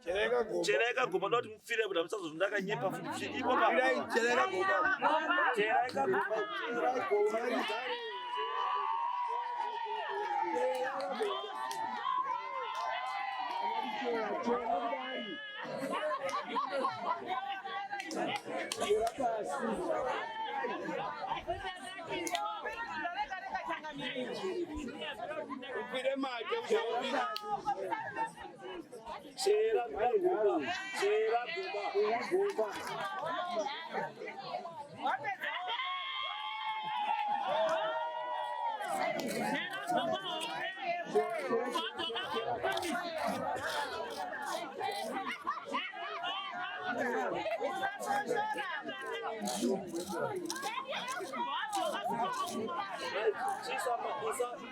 Cherai kagomba ndoda kuti mupfire kuti hamusazoti ndakanyepa futi zviipo pa. Cherai kagomba. Cherai kagomba. Cherai gomba. Upire mate Chera gomba. Chera gomba.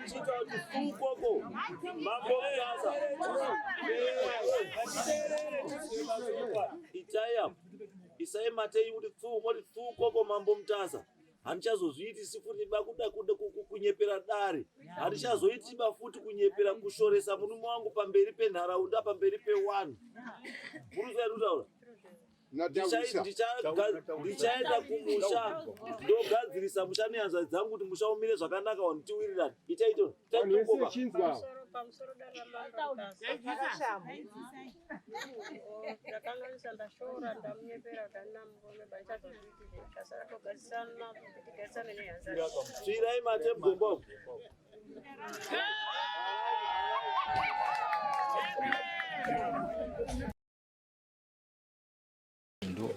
Chiita kuti fukoko mambo Mutasa. Itai apo. Isai matei kuti pfuu moti pfuu mambo Mutasa. Handichazozviitisi futi ba kuda kuda kunyepera dare. Handichazoiti ba futi kunyepera kushoresa murume wangu pamberi penharaunda pamberi pewanhu. Muri kutaura? Ndichaenda kumusha ndogadzirisa musha nehanzvadzi dzangu kuti musha umire zvakanaka vanhu tiwirirane. Ichaito. Pamusoro dare ramambo Mutasa. Ndakanganisa ndashora ndamunyepera kuti andina murume but ndichazozviitire tasara togarisana tigarisane nehanzvadzi. Tsvirai mate mugomba umu.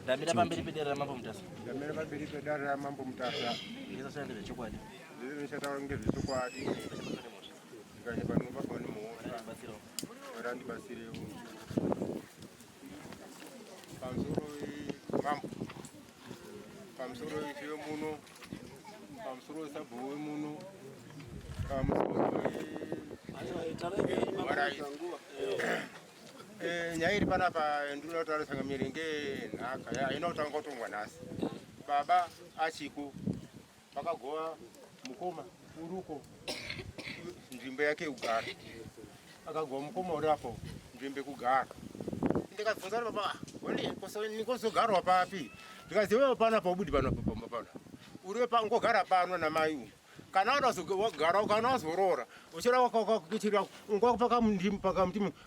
Ndamira pamberi pedare raMambo Mutasa. Ndamira pamberi pedare raMambo Mutasa. Ndinoshanda ngezvechokwadi. Ndinoshanda ngezvechokwadi. Ndikanyepa ndinobatwa nemhosva. Randibatsirewo. Pamusoro mambo. Pamusoro ishe wemuno. Pamusoro sabhuku wemuno. Pamusoro Eh, nyaya iri panapa ndinoda kutaura tsangamire ngenhaka haina kutanga kutongwa nhasi. Baba achiko vakagova mukoma uruko nzvimbo yake yekugara, akagova mukoma uri apo nzvimbo yekugara. Ndikabvunza kuti baba ndikozogarwa papi? Ndikazi iwewe panapa ubudi pano pamba pano uri ngogara pano namai uyu kana wada kana wazoroora uchida wakakuchira ungwapakamuti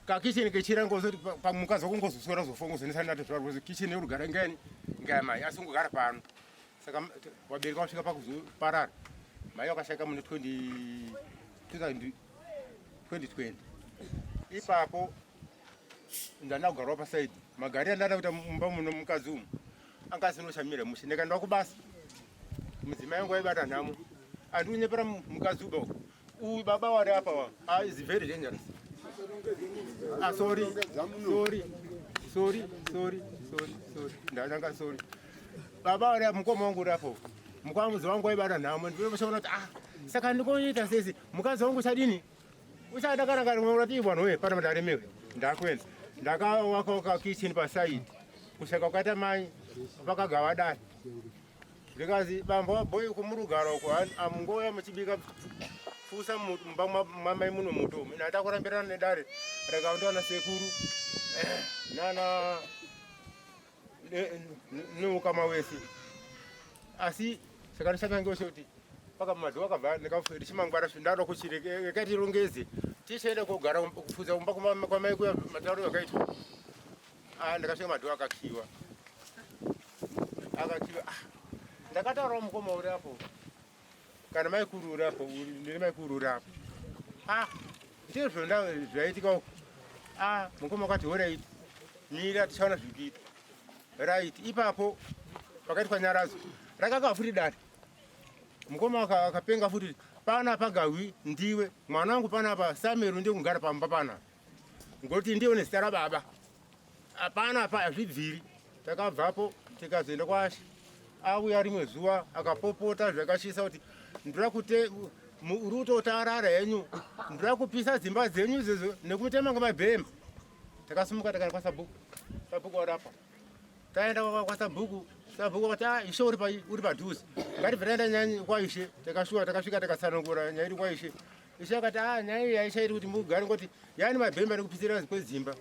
kakicheni kechira ngozoti pamukadzi wako ngozoswera zofa ngozonesana nato zvaro kuti kicheni yekugara ngani ngayamai asi ungogara pano saka wabereka wasvika pakuzoparara mai wakashaika mune 2020 ipapo ndanda kugarwa pasaidi magariro andanda kuita mumba muno mukadzi umu anga asinochamira mushe ndikaenda kubasa mudzimai wangu aibata nhamo andikunyepera mukadzi uba uyu baba wari apa wa ah, is very dangerous ah, sorry sorry sorry sorry sorry sorry ndanga sorry baba wari apa mukoma wangu uri apo mukwamuzi wangu waibata nhamo ndinoona kuti ah saka ndikoita sesi mukadzi wangu chadini Uchada kana kana urati vanhu we pana ndaremewe ndakuenda ndakawaka ka kitchen pa side kusvika kwakaita mai vakagava dai ndikazi bambo boy kumurugara uko amungouya muchibika fusa mumba mamai muno moto mina takurambirana nedare rakaondoana sekuru eh, nana neukama wese asi saka ndichanange wese kuti paka madhu akabva ndichimangwara ndada kuchireka tirongeze tichienda kogara kufudza kumba kwamai kuya matauro akaitwa ah, ndakasvika madhu akakiwa akakiwa ah, ndakataurawo mukoma uri apo kana maikuru uri apo ndine maikuru uri apo ah ndizvo zvaitika uko ah mukoma wakati horaiti mira tichaona zvikuita right ipapo pakaitwa nyaradzo rakaka futi dare mukoma akapenga futi pana pagawi ndiwe mwana wangu panapa sameru ndiye kugara pamba pana ngokuti ndiye une zita rababa Hapana apa hazvibviri. Takabvapo tikazoenda kwaShe. Auya rimwe zuva akapopota zvakashisa kuti ndoda kute uri kutotarara henyu ndoda kupisa dzimba dzenyu idzodzo nekutema ngemabhemba. Takasimuka takaenda kwasabhuku. Sabhuku warapa. Taenda kwasabhuku sabhuku akati ah, ishe uri uri padhuze ngatibve taenda nyaya kwaishe. Takashuwa takasvika takatsanangura nyaya iri kwaishe. Ishe akati ah nyaya iyi haichaiti kuti mugare ngoti yani mabhemba nekupisira kwedzimba.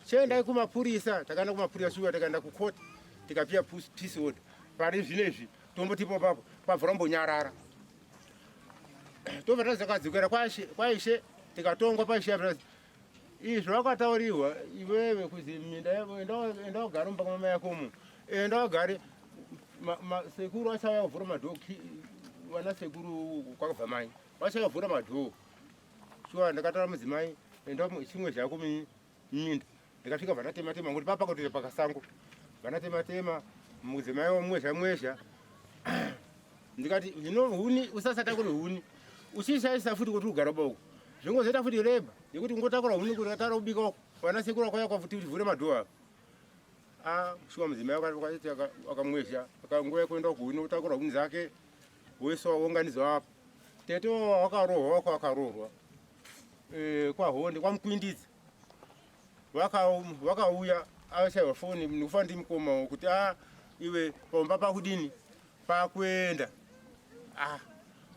Chiendai kumapurisa. Takaenda kumapurisa shuwa, tikaenda kukoti, tikapiwa peace order. Pari zvino izvi tombotipo papo pabva rambonyarara, tobva tazakadzokera kwaishe, tikatongwa paishe. Izvo wakataurirwa iwewe kuzi minda, enda ugare mumba kwamai yako umu, enda ugare. Sekuru vachauya kuvhura madhoo, vana sekuru kwakabva mai vachauya kuvhura madhoo. Shuwa ndakatora mudzimai, enda chimwe zvako muminda. Ndikasvika vanatema tema, ngokuti papakatoita pakasango, vanatema tema, mudzimai wamwezha mwezha. Ndikati zvino huni usasatakure huni uchishaisa futi kuti ugara boko, zvingozoita futi reba yekuti ungotakura huni kuti atara kubika uko, vana sekuru vakauya kwafuti kuti vhure madhoo apa. Ah, shuwa mudzimai wakati akamwezha, akanguva yekuenda kuhuni kutakura huni dzake, wese waunganidzwa apa. Tete wakarohwa wako akaroorwa kwaHonde kwaMukwindidzi, vakauya ashaiwa foni nekufa ndimukoma kuti a iwe pamba pakudini pakuenda. Ah,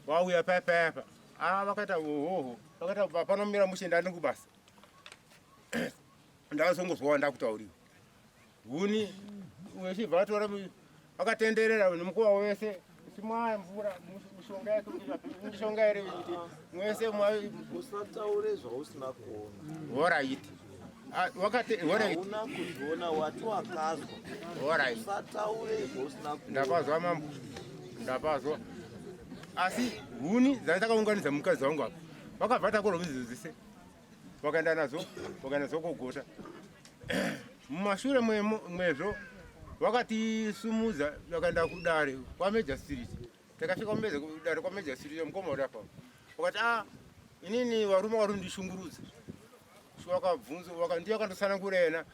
wauya payapayapa. Ah, vakaita hohoho, vakaita panomira mushe, ndani kubasa ndakazongozwa ndakutauriwa huni wechibva vatora, vakatenderera nemukuwa wese chimwaya mvura, mishonga yake, mishonga here kuti mwese. Usataure zvausina kuona. Alright. Wakati alright. Hauna kuzviona, wati wakazwa. Alright. Usataure zvausina kuona. Ndapazwa mambo, ndapazwa. Asi huni dzandakaunganidza mukadzi wangu apa, vakabva takura huni dzese, vakaenda nadzo, vakaenda nadzo kogota. Mumashure mwezvo vakatisumudza, vakaenda kudare kwamejasitiriti. Takasvika kudare kwamejasitiriti, mukoma uri apa vakati a inini varume vari kundishungurudza. Wakabvunza, ndiye akandotsanangura yena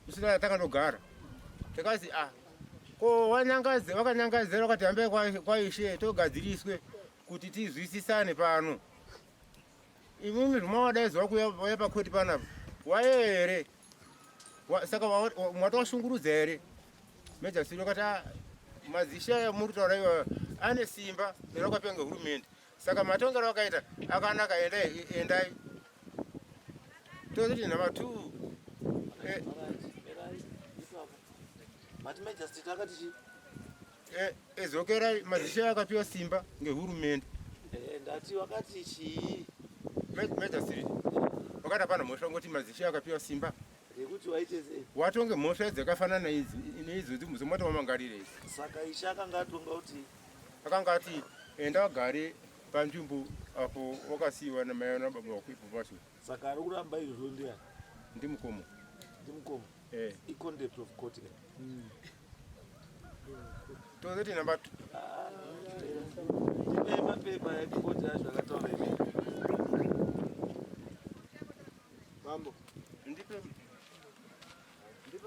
usina. Takandogara, takazi a ko wanyangadze, vakanyangadzira, vakati hambai kwaishe togadziriswe kuti tizwisisane pano. Imimi zvimawadaizwa kuuya pakoti panapa waye here? Saka mwatowashungurudza here? Mejasiri wakati, "Ah, madzishe aya muri kutaura iwayo ane simba rakapiwa ngehurumende, saka matongero akaita akanaka, endai, endai." Tozoti number two. Mati magistrate akati chii? Edzokerai, madzishe aya akapiwa simba ngehurumende. Ndati wakati chii? Magistrate wakati hapana mhosva ngoti madzishe akapiwa simba rekuti waite sei? Watonge mhosva dzakafanana idzi neidzodzi muzomati wamangarire idzi. Saka ishe akanga atonga kuti? Akanga ati enda wagare panzvimbo apo wakasiyiwa namai nababa wako ipo pacho. Saka ari kuramba izvozvo ndiani? Ndimukomo. Ndimukomo. Eh. Icontempt of court ka. Tozoti number two. Tine mapepa ekoti acho akataura imi. Mambo, ndipe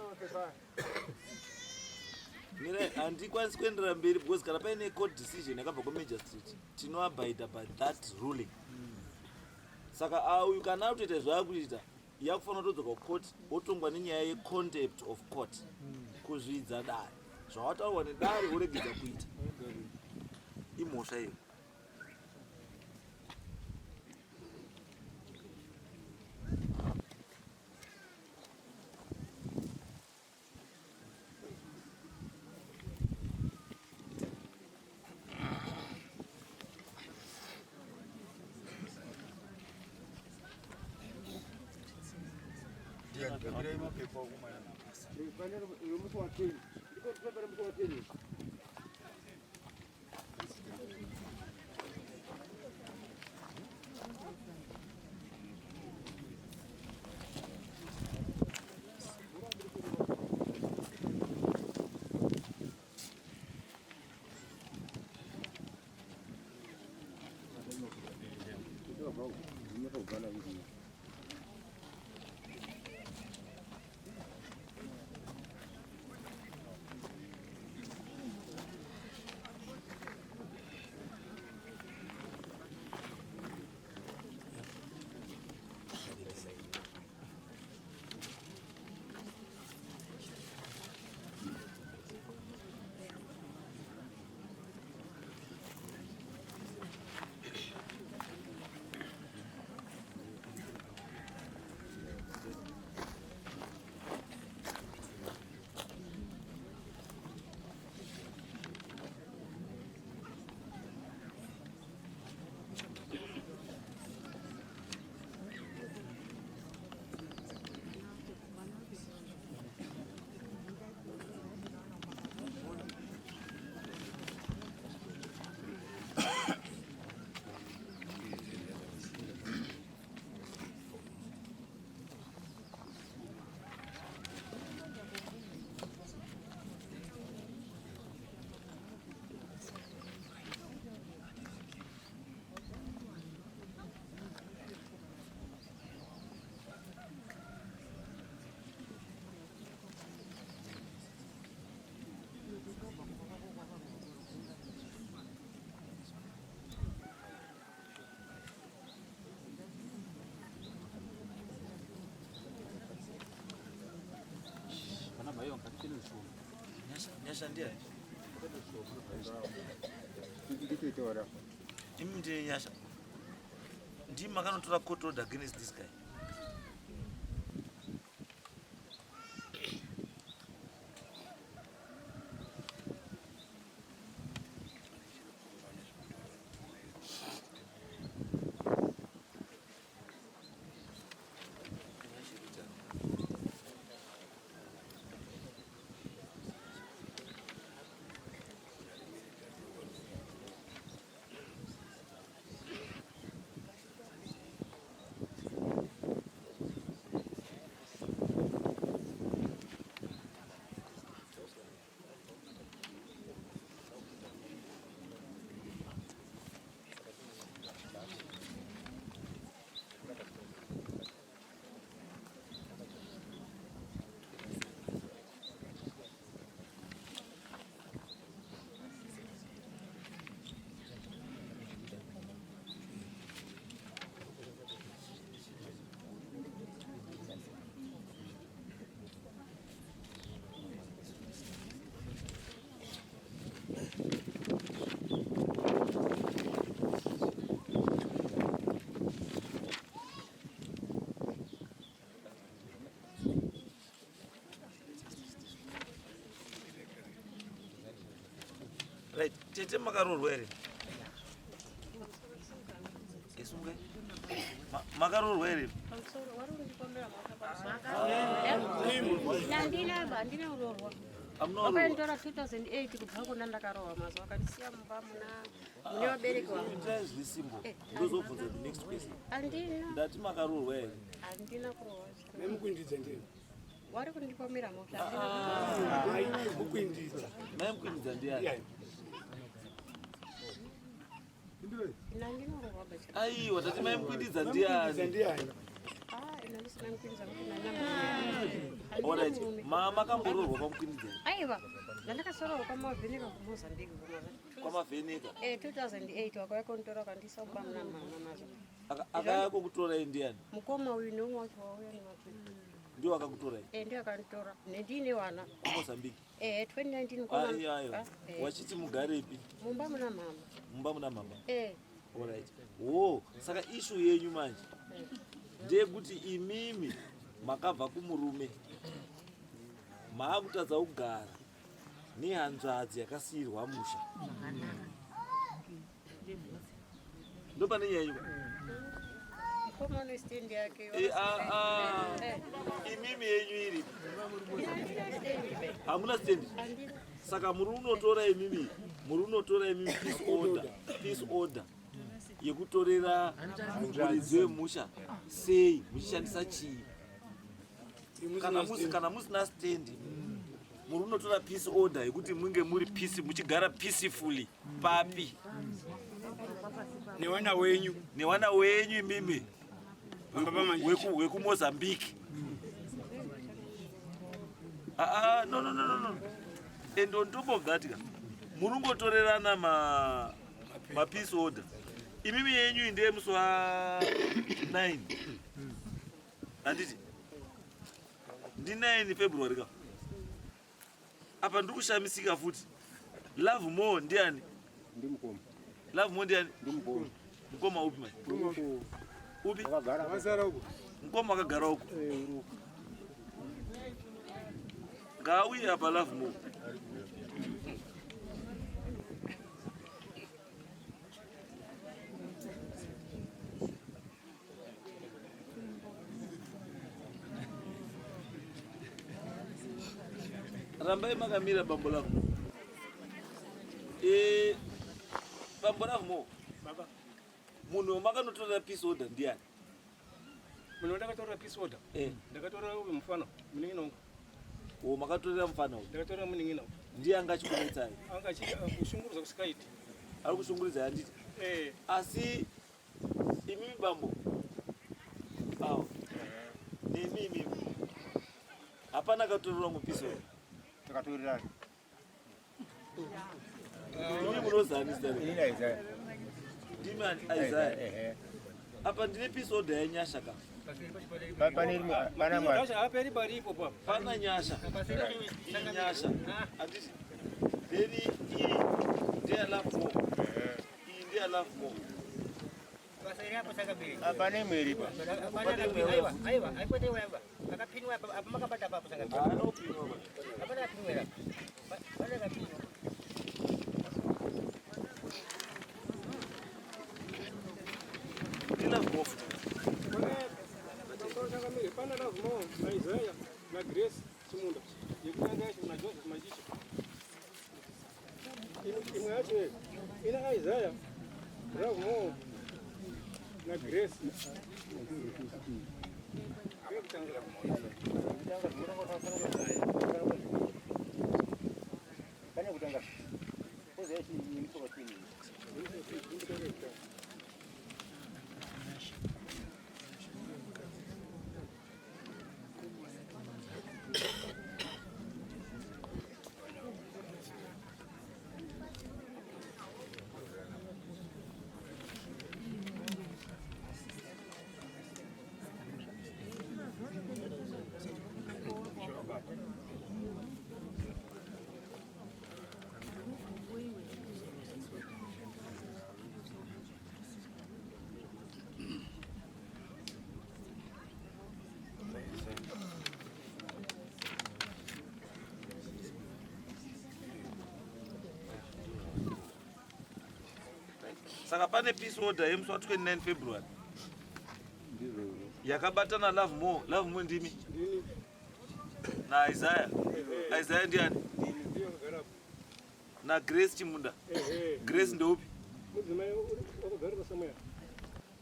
mapepa. Mira, handikwanisi kuenderera mberi because kana paine court decision yakabva kumagistrate, tinoabida by that ruling. Saka uyu kana akutoita zvaakuita, yakufanira kutodzoka kucourt wotongwa nenyaya yecontempt of court, kuzvidza dare. Zvawataurwa nedare woregedza kuita imhosva iyo. Musi wa 10, ndiko pepa remusi wa 10. Nyasha ndiani? Imi ndine Nyasha. Ndimi makanotora court order against this guy. Right, tete makaroorwa here? Esunge. Makaroorwa here? Handina ba, handina kuroorwa. Wakaenditora 2008 kubva kuna ndakaroorwa mazuva akandisiya mumba muna mune vabereki vangu. Itai zviri simple. Ndozobvunza the next question. Handina. Ndati makaroorwa here? Handina kuroorwa. Memukwindidza ndiye. Wari kundipomera mhosva. Mai mukwindidza. Mai mukwindidza ndiani? Handina kuroorwa bacha. Aiwa, tati mai mukwindidza ndiani? Ndiani? Ah, ina ndisina mukwindidza kuti nana. Alright, mama makamboroorwa kwamukwindidza here? Aiwa, ndandakasoroorwa kwaMavheneka kuMozambique kumaza. Kwamavheneka. Eh, 2008 wakauya konditora wakandiisa kumba muna mama mazo. Akauya kokutorai ndiani? Mukoma uyu neumwe wacho wauya nemapiri. Ndiwo akakutorai? Eh, ndiye akanditora. Nendine wana. KuMozambique. Eh, 2019 mukoma. Aiwa, aiwa. Ah, eh. Wachiti mugarepi? Mumba muna mama. Mumba muna mama. Eh. Alright. Wo, saka issue yenyu manje ndeyekuti imimi makabva kumurume maakutadza kugara nehanzvadzi yakasiyirwa musha. Ndopane nyaya yenyu. Mukoma une stand yake. Eh, ah, ah. Imimi yenyu iri hamuna stand. Saka muri unotora imimi, muri unotora imimi peace order, peace order yekutorera muridzi wemusha sei muchishandisa chii? Kana musi kana musina stand muri unotora peace order yekuti munge muri peace muchigara peacefully papi Newana wenyu. Newana wenyu imimi wekuMozambique. Ah, ah, no, no, no, no, no. And on top of that, muri kungotorerana ma ma peace order. Imimi yenyu ndiye musi wa 9. Handiti? Ndi 9 February ka. Apa ndiri kushamisika futi. Love more ndiani? Ndi mukoma. Love more ndiani? Ndi mukoma. Mukoma upi mai? Upi? Wakagara uko. Mukoma akagara uko. Ngauye apa Love more. Rambai makamira bambo Love More. Eh, bambo Love More. Baba. Munhu wamakanotorera peace order ndiani? Munhu wandakatorera peace order? Eh. Ndakatorera uyu mufana, munin'ina wangu. O, makatorera mufana uyu? Ndakatorera munin'ina wangu. Ndiye anga achikunetsai? Anga achikushungurudza kusikaiti. Ari kushungurudza handiti? Eh. Asi imimi bambo awo nemi imimi hapana akatorerwa mupeace order. Takatorerana. Imi munozani zita renyu? Ini Isaiah. Ndimi Isaiah. Ehe. Apa ndine peace order yaNyasha ka. Pane rimwe pana mwari. Haaperi paripo pa. Pana nyasha. Iyi nyasha. Handiti then iyi ndeya Lovemore. Iyi ndeya Lovemore. Pane imwe iripo. Anopinwa. NdiLovemore futi. Pamusoro changamire pana Lovemore naIsaiah naGrace Chimunda yekutanga yacho naJoseph Machicha. Imwe yacho ina Isaiah, Lovemore naGrace. Yekutanga. Pane kutanga. Koza yacho iri chini. Saka pane peace order yemusi wa29 February yakabatana Lovemore. Lovemore ndimi Ndini. naIsaiah. Isaiah ndiani? Ndiyo akagara apo. NaGrace Chimunda. Ehe. Grace ndeupi? Mudzimai wakagara paSamuel.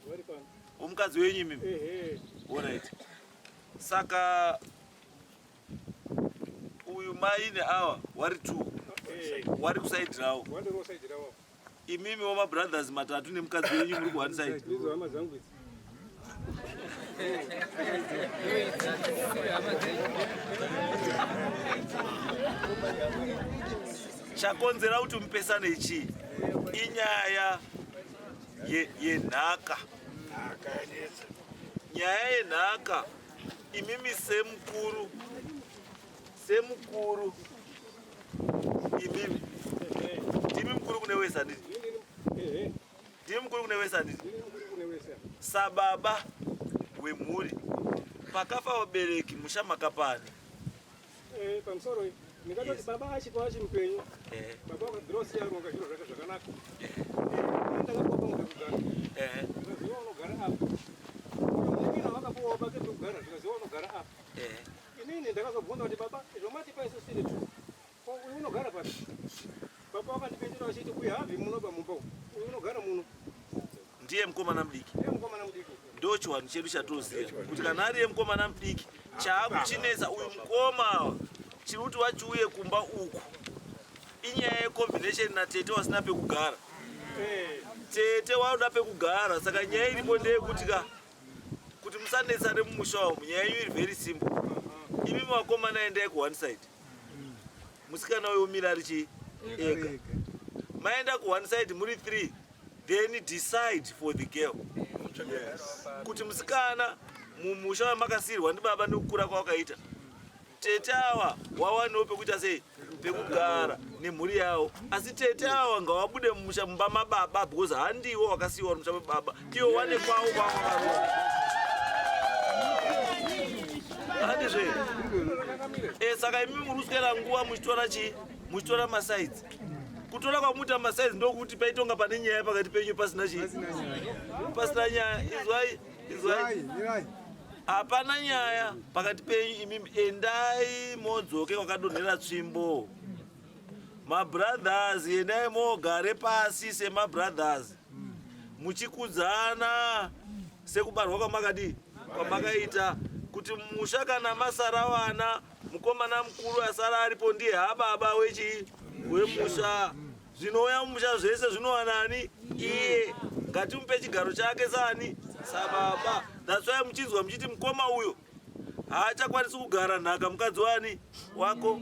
Vari pano. Womukadzi wenyu imimi? Ehe. Alright. Saka uyu mai neawa wari two wari kuside rawo. Wandori side rawo. Imimi wamabrothers matatu nemukadzi wenyu muri kuone side. Ndidzo hama dzangu idzi. Chakonzera kuti mupesane chii? Inyaya yenhaka. Nyaya yenhaka, imimi semukuru, imimi ndimi mukuru kune wese, handiti? Ehe. Ndimi mukuru kune wese, handiti? Ndini mukuru kune wese. Sababa wemhuri, pakafa vabereki, musha makapani? Pamusoro iyi. Ndingatoti baba achipo achimupenyu. Baba wakabvira usiya ronga zviro zvake zvakanaka. Ndakapuwa pamwe pekugara. Ndikaziva unogara apa. Munin'ina wakapuwawo pake pekugara, ndikaziva unogara apa. Inini ndakazobvunza kuti, baba, zvomatipa isu siri tu. Ko uyu unogara papi? Baba wakandipindura vachiti, uyu haabvi muno pamumba umu. Uyu unogara muno. Ndiye mukomana mudiki? Ndiye mukomana mudiki. Ndo chiwanhu chedu chatoziva kuti kana ariye mukomana mudiki, chaakuchinetsa uyu mukoma awa chiri kuti wachiuye kumba uku inyaya yecombination natete wasina pekugara. Tete waoda pekugara. Saka nyaya iripo ndeyekuti ka kuti musanetsane mumusha umu, nyaya yenyu iri very simple. Imi vakomana endai kuone side, musikana uyo umira ari chii ega. Maenda kuone side muri 3, then decide for the girl kuti musikana mumusha wamakasiyirwa ndibaba nekukura kwawakaita, tete awa wawanewo pekuita sei, pekugara nemhuri yavo. Asi tete awa ngawabude mumusha mumba mababa, because handiwo wakasiyiwa uri musha mababa, iwo wane kwavo kwawakaroa, handizve? Saka imi muri kuswera nguva muchitora chii, muchitora masides. Kutora kwamuita masides ndokuti paitonga pane nyaya pakati penyu pasina chii, pasina nyaya. Izwai, izwai, hapana nyaya pakati penyu imimi. Endai modzoke kwakadonhera tsvimbo. Mabrothers, endai mogare pasi semabrothers, muchikudzana sekubarwa kwamakadii, kwamakaita, kuti musha kana masara vana, mukomana mukuru asara aripo ndiye hababa wechi wemusha. Zvinouya mumusha zvese zvinowanani iye. Ngatimupe chigaro chake sani, sababa. That's why muchinzwa muchiti mukoma uyo haachakwanisi kugara nhaka mukadzi wani wako,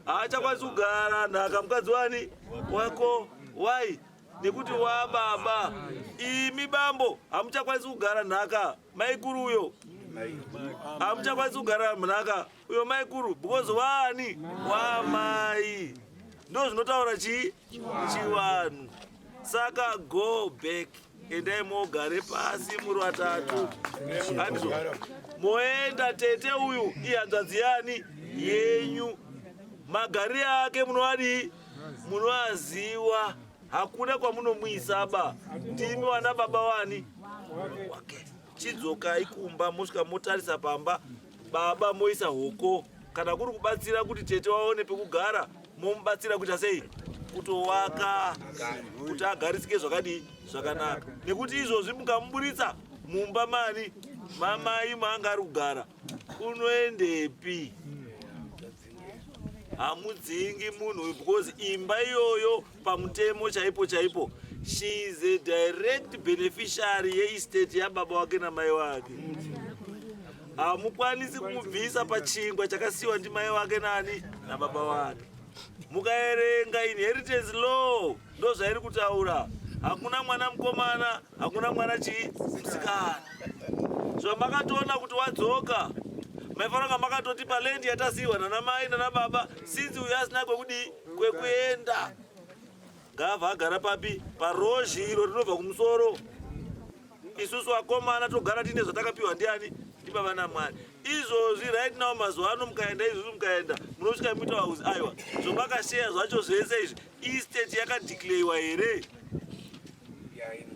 haachakwanisi kugara nhaka mukadzi wani wako. Why? Nekuti wababa. Imi bambo hamuchakwanisi kugara nhaka maikuru uyo. Hamuchakwanisi kugara nhaka uyo maikuru because waani? Wamai. Ndo zvinotaura chii? Chivanhu. Saka go back. Endai mogare pasi muri vatatu. Handizvo. Moenda tete uyu ihanzvadzi yani yenyu. Magarire ake munoadii? Munoaziwa. Hakuna kwamunomuisa ba. Ndimi wana baba wani? Wake. Chidzokai kumba mosvika motarisa pamba baba moisa hoko. Kana kuri kubatsira kuti tete waone pekugara momubatsira kuita sei? Kutowaka kuti agarisike zvakadii? Zvakanaka. Nekuti izvozvi mukamuburitsa mumba mani mamai maanga ari kugara unoendepi? Hamudzingi munhu uyu because imba iyoyo pamutemo chaipo chaipo she is a direct beneficiary yeestate yababa wake namai wake. Hamukwanisi kumubvisa pachingwa chakasiyiwa ndimai wake nani nababa wake. Mukaerenga inheritance law ndo zvairi kutaura. Hakuna mwana mukomana, hakuna mwana chii musikana. Zvamakatoona kuti wadzoka maifanira kunga makatotipa land yatasiyiwa nana mai nana baba since uyu asina kwekudii kwekuenda. Ngabva agara papi? Parozhi iro rinobva kumusoro. Isusu vakomana togara tiine zvatakapiwa ndiani? Ndibaba naMwari. Izvozvi right now mazuva ano mukaenda izvozvi mukaenda munosvika muita vakuzi aiwa zvamakasheya zvacho zvese izvi estate yakadeclarewa here?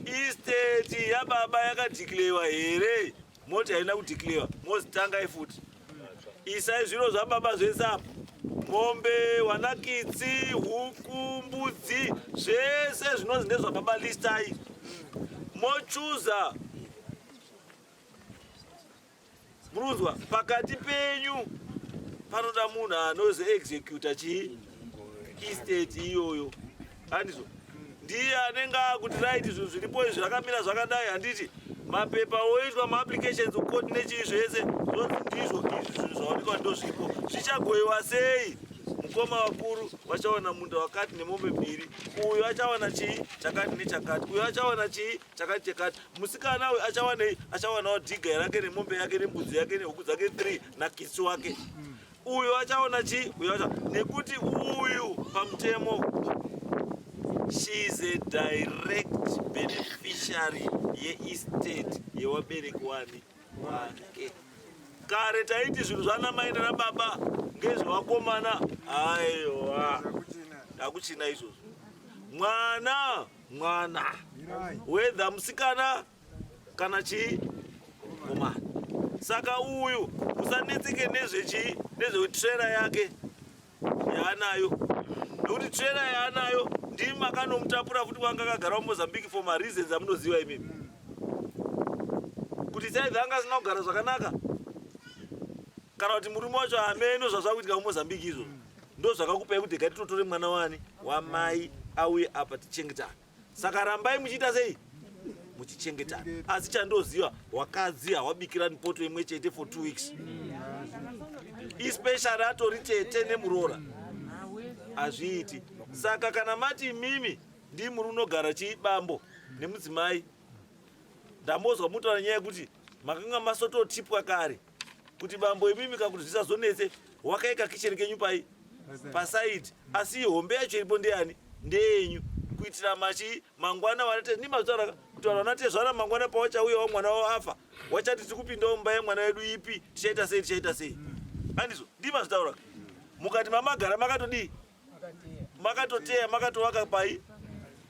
Estate yababa yakadeclarewa here? Moti haina kudeclarewa, mozi tangai futi. Isai zviro zvababa zvese apa. Mombe, wanakitsi, huku, mbudzi, zvese zvinonzi ndezvababa listai. Mochuza murunzwa pakati penyu panoda munhu anozi executa chii estate iyoyo, handizvo? Ndiye anenge akuti right zvinhu zviripo izvi zvakamira zvakadai, handiti? Mapepa oitwa maapplications kukoti nechii zvese zvonzi ndizvo izvi zvinhu zvaonekwa ndozvipo. Zvichagoiwa sei? Mukoma vakuru vachawana munda wakati nemombe mbiri, uyu achawana chii chakati nechakati, uyu achawana chii chakati chakati, musikana uyu achawanei? Achawanawo dhiga rake nemombe yake nembudzi yake nehuku dzake 3 nakitsi wake. Uyu achaona chii? Uyu acha nekuti uyu pamutemo she is a direct beneficiary yeestate yewabereki wani wake. Kare taiti zvinhu zvana mai nana baba ngezvevakomana, aiwa hakuchina izvozvo. Mwana mwana whether musikana kana chii mukomana. Saka uyu usanetseke nezvechii nezvetrailer yake yaanayo, nekuti trailer yaanayo ndimi makanomutapura futi kwanga akagara muMozambique for mareasons amunoziva imimi kuti saidha anga asina kugara zvakanaka kana kuti murume wacho ameno zvazvakuitika muMozambique izvozvo ndo zvakakupai kuti gatitotore mwana wani wamai auye apa tichengetane. Saka rambai muchiita sei? Muchichengetana. Asi chandoziva wakadzi hawabikirani poto imwe chete for 2 weeks. Especially atori tete nemuroora. Hazviiti. Saka kana mati imimi ndimi muri unogara chibambo nemudzimai, ndambozwa mutaura nyaya yekuti makanga masototipwa kare kuti bambo imimi kakuti zvisazonetse wakaika kitchen kenyu pai pasaidi, asi hombe yacho iripo ndeyani? Ndeyenyu, kuitira machi mangwana wanate ndimazvitaura kuti vanhu vanatezvara mangwana pawachauyawo mwana wavo afa wachati tiri kupindawo mumba yemwana wedu ipi, tichaita sei tichaita sei, handizvo? Ndimazvitaura mukati mamagara makatodii makatoteya makatovaka pai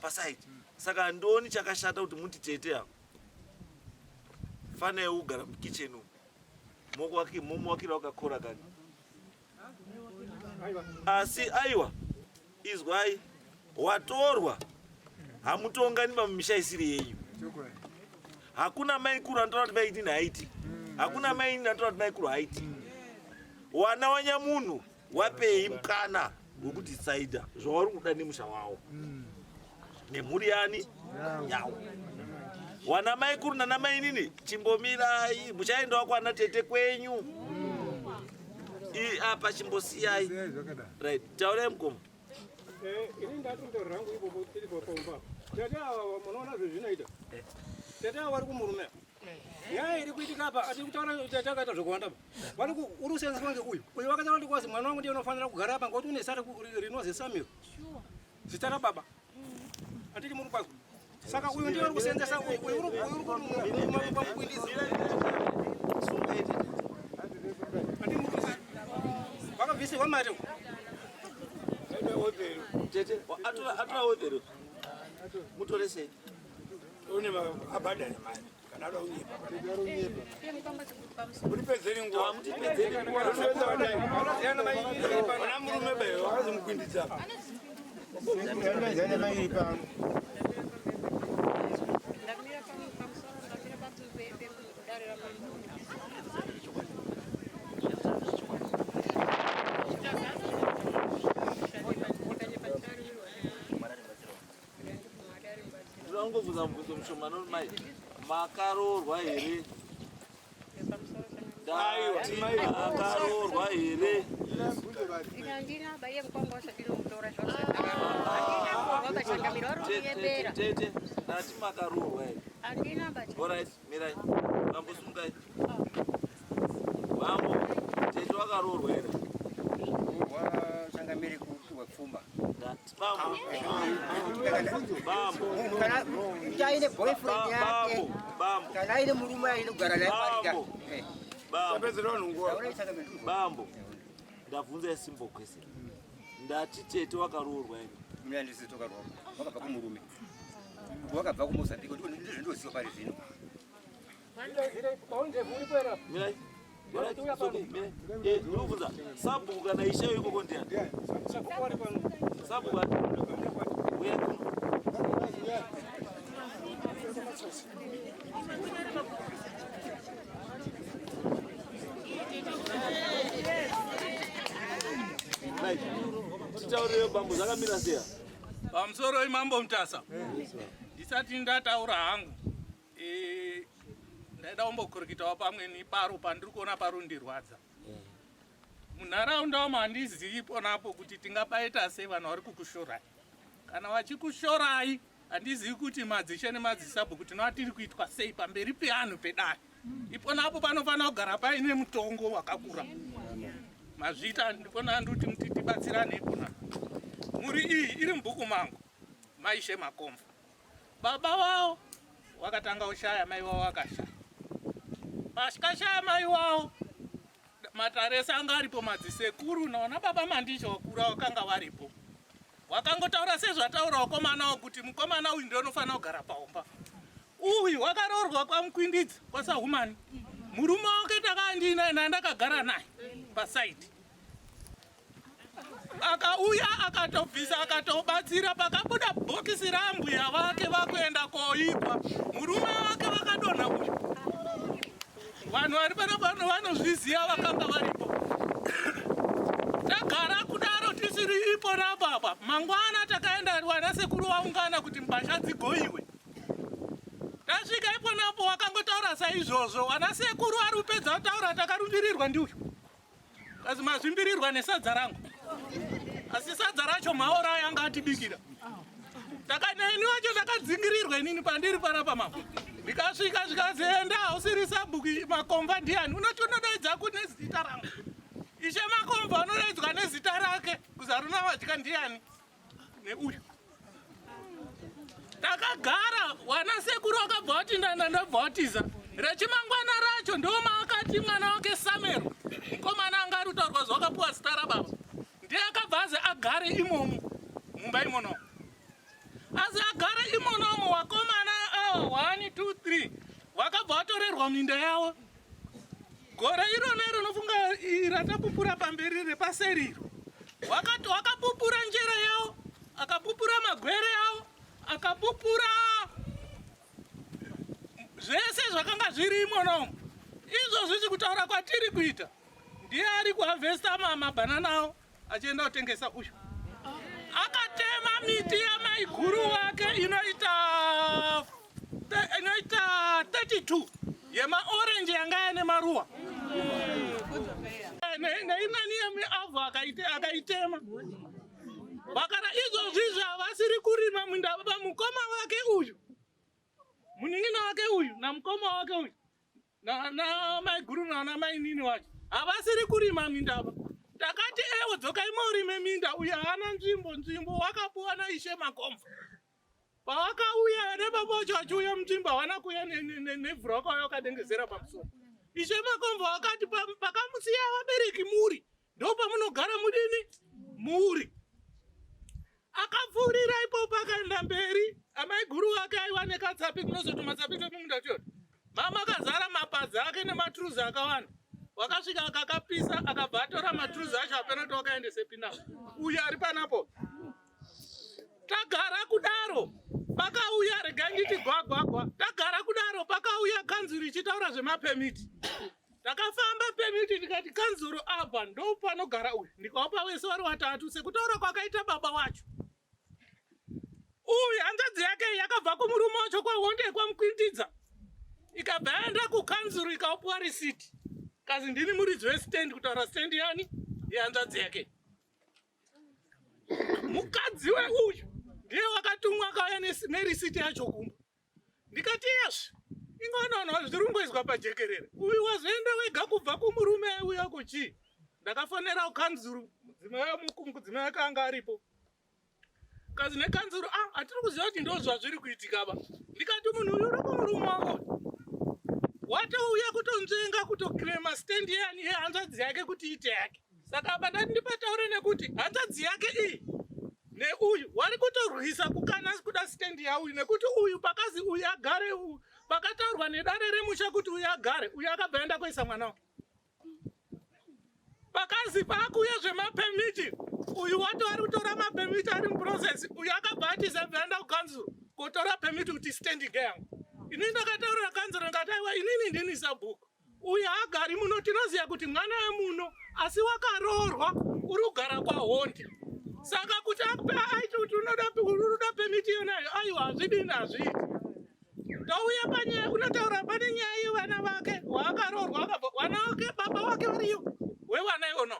pasaidi. Saka handioni chakashata kuti muti tete avo fanai kugara mukitchen umu momuwakira wakakora kani. Asi aiwa izwai, watorwa hamutongani pamumisha isiri yenyu. Hakuna maikuru anotaura kuti mainini haiti, hakuna mainini anotaura kuti maikuru haiti. Wana wanyamunhu wapei mukana wekudhisaidha zvauri kuda nemusha wawo nemhuri yani yawo. Wana maikuru nana mainini chimbomirai, muchaendawo kwana tete kwenyu apa chimbosiyai. Right, taurai mukoma. Ini ndatonda rangu ipopo iripo pamba. Tete ava munoona zvezvinoita. Tete ava vari kumurume. Nyaya iri kuitika apa atiri kutaura tete akaita zvekuwanda apa. Vari ku uri kusenzeswa ngeuyu. Uyu wakataura kuti kwazi mwana wangu ndiye unofanira kugara apa ngokuti une zita rinozi Samuel. Zita rababa. Atiri muri kwazwa. Saka uyu ndiye uri kusenzesa uyu uyu uri uyu uri kumukwindisa. Atiri muri kusenzesa. Vakabvisirwa mari. Tete, atora atora odhero. Mutoresei. Une abhadhare mari kana ada unyepa. Uripedzeri nguva. Mutipedzeri nguva. Ana murume be wakazomukwindidza. Zana mai pano. Ndamira pamusoro, ndamira padare ramambo. Ndinongobvunza mubvunzo mushoma mai. Makaroorwa here? Ndati makaroorwa here? Handina baiye mukwambo wasati nomutora zvakandina kuroorwa bachangamira vari kunyebera. Tete, ndati makaroorwa here? Handina bacha. Alright, mirai. Bambo sungai. Bambo, tete wakaroorwa here? Changamire kupiwa pfuma. Ndati bambo. Bambo. Kana aine boyfriend yake. Bambo, bambo. Kana aine murume aine kugara naye parika. Bambo. Bambo. Taura changamire. Bambo. Ndabvunza a simple question. Ndati tete wakaroorwa here? Mina ndisi tokarwa. Wakabva kumurume. Wakabva kuMozambique ndiko ndizvo pari zvino. Mirai. Alright, it's okay. Mirai. Eh, ndinobvunza sabhuku kana ishe ikoko ndiani? Sabhuku ati. Uya kuno. Right. Titaurire bambo zvakamira sei? Pamusoro imambo Mutasa. Ndisati ndataura hangu. Ndaida kumbokurikitawo pamweni paro pandiri kuona parundirwadza. Munharaunda umu handizivi ponapo kuti tingabaita sei vanhu vari kukushorai. Kana vachikushorai handizivi kuti madzishe nemadzisabhuku tinova tiri kuitwa sei pamberi peanhu pedare. Iponapo panofanira kugara paine mutongo wakakura. Mazviita ndipona ndikuti muti tibatsirane ipona. Mhuri iyi iri mubhuku mangu maishe Makomva. Baba vavo wakatanga kushaya, mai vavo vakashaya. Pakashaya mai vavo matare ese anga aripo, madzisekuru naona baba Mandisha wakura wakanga varipo. Wakangotaura sezvataura wakomana kuti mukomana uyu ndiye unofanira kugara paumba. Uyu wakaroorwa kwaMukwindidzi kwaSahumani. Murume wake takandinaye naye ndakagara naye pasaidi. Akauya akatobvisa akatobatsira pakabuda bhokisi rambuya vake vakuenda koigwa. Murume wake vakadonha uyu. Vanhu vari pano vanozviziva vakanga varipo. Tagara kudaro tisiri ipo napapa. Mangwana takaenda wana sekuru waungana kuti mbasha dzigoiwe. Tasvika ipo napo wakangotaura saizvozvo. Wana sekuru ari kupedza kutaura takarumbirirwa ndiuyu. Kazi mazvimbirirwa nesadza rangu. Asi sadza racho maora aya anga atibikira. Neni wacho ndakadzingirirwa inini pandiri panapa mambo. Ndikasvika zvikazi enda hausiri sabhuku Makomva ndiani? Unoti unodaidza kune zita rangu. Ishe Makomva unodaidzwa nezita rake. Kuzaruna vadya ndiani? Neuyu. Takagara wana sekuru wakabva wati ndanda ndobva watiza. Rechimangwana racho ndomaakati mwana wake Samero. Mukomana anga ari kutaurwa zvakapuwa zita rababa. Ndiye akabva azi agare imomo mumba imono. Asi agare imonomo wakomana ava 1 2 3 wakabva watorerwa minda yavo. Gore irona rinofunga ratapupura pamberi repaseri iro. Wakati wakapupura njere yavo, akapupura magwere avo, akapupura zvese zvakanga zviri imonomo. Izvozvi chikutaura kwatiri kuita ndiye ari kuhavhesta mabhanana avo achienda kutengesa uyu. Akatema miti yamaiguru wake inoita 32 yemaorenji yanga yaine maruwa neimweni yemiavhu akaitema. Vakara izvozvi izvi havasiri kurima minda baba mukoma wake uyu. Munin'ina wake uyu namukoma wake uyu namaiguru nana mainini wacho havasiri kurima minda ba. Takati ewo dzokai morime minda uyu haana nzvimbo nzvimbo wakapuwa naishe Makomva. Pawakauya nebaba wacho vachiuya munzvimbo hawana kuuya nevhu rakauya wakadengezera pamusoro. Ishe Makomva wakati pakamusiya vabereki muri ndopamunogara mudini muri. Akapfuurira ipopo akaenda mberi amaiguru wake aiwa nekatsapi kunozoti matsapi kemumunda tiyo mama akazara mapadza ake nematuruzi akawanda wakasvika akakapisa akabva atora maturuzi acho apena kuti wakaendesepi nawo uyu ari panapo Tagara kudaro pakauya regai nditi gwagwagwa. Tagara kudaro pakauya kanzuru ichitaura zvemapemiti. Takafamba pemiti tikati kanzuru apa ndopanogara uyu. Ndikawapa wese wari watatu sekutaura kwakaita baba wacho. Uyu hanzvadzi yake yakabva kumurume wacho kwahonde kwamukwindidza. Ikabva yaenda kukanzuru ikaupiwa risiti. Kazi ndini muridzi westand kutaura stand yani yehanzvadzi yake. Mukadzi weuyu ndiye wakatumwa akauya nerisiti yacho kumba. Ndikati yezve ingoona zviri kungoizwa pajekerere. Uyu wazoenda wega kubva kumurume uya kuchii. Ndakafonera kukanzuru mudzimai wake anga aripo. Kazi nekanzuru ah hatiri kuziva kuti ndo zvazviri kuitika ba. Ndikati munhu uyu uri kumurume wako. Watouya kutonzvenga kutoclaima stand yani yehanzvadzi yake kuti iite yake. Saka apa ndati ndipataure nekuti hanzvadzi yake iyi neuyu wari kutorwisa kukana kuda stand yauyu nekuti uyu pakazi uyu agare pakataurwa nedare remusha kuti uyu agare uyu akabva aenda kuisa mwana wake pakazi paakuuya zvemapemiti uyu wato ari kutora mapemiti ari muprocess uyu akabva atiza bva aenda kukanzuro kotora pemiti kuti stand ngeyangu inini ndakataurira kanzuro ndikati aiwa inini ndini sabhuku Uyu haagari muno tinoziva kuti mwana wemuno asi wakaroorwa uri kugara kwaHondi. Saka kuti akupe aiti kuti unoda unoda pemiti yonayo aiwa hazvidini hazviiti. Touya panyaya unotaura pane nyaya yevana vake waakaroorwa akabva vana vake baba vake variyo wevana iwono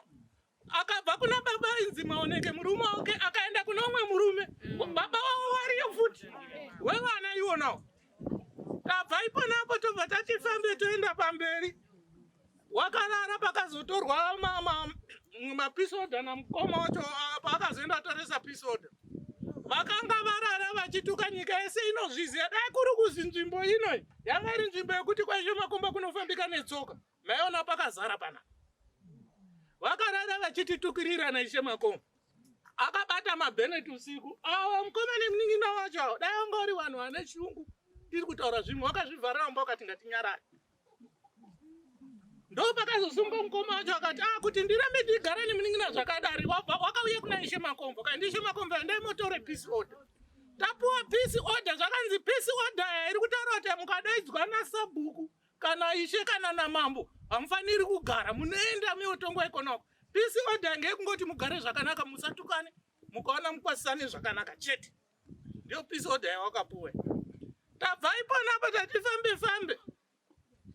akabva kuna baba inzi maoneke murume wake akaenda kuna umwe murume baba wavo variyo futi wevana iwonawo tabva iponapo tobva tati fambe toenda pamberi wakarara pakazotorwa mapisoda namukoma wacho paakazoenda atoresa pisoda vakanga varara vachituka nyika yese inozviziva dai kuri kuzi nzvimbo inoi yanga iri nzvimbo yekuti kwaishe makomba kunofambika netsoka maiona pakazara pana vakarara vachititukirira naishe makomba akabata mabhenet usiku awa mukoma nemunin'ina wacho awo dai wanga uri vanhu vane shungu tiri kutaura zvimwe wakazvivharira mumba ukati ngatinyarare ndopakazosungwa mukoma wacho akati ah kuti ndirambe ndigare nemunin'ina zvakadari wakauya kuna ishe makombo kaindi ishe makombo endai motore peace order tapuwa peace order zvakanzi peace order iri kutaura kuti mukadaidzwa nasabhuku kana ishe kana namambo hamufaniri kugara munoenda muyotongwa ikonako peace order ngeyekungoti mugare zvakanaka musatukane mukaona mukwasisane zvakanaka chete ndiyo peace order yawakapuwa tabva iponapo tati fambe fambe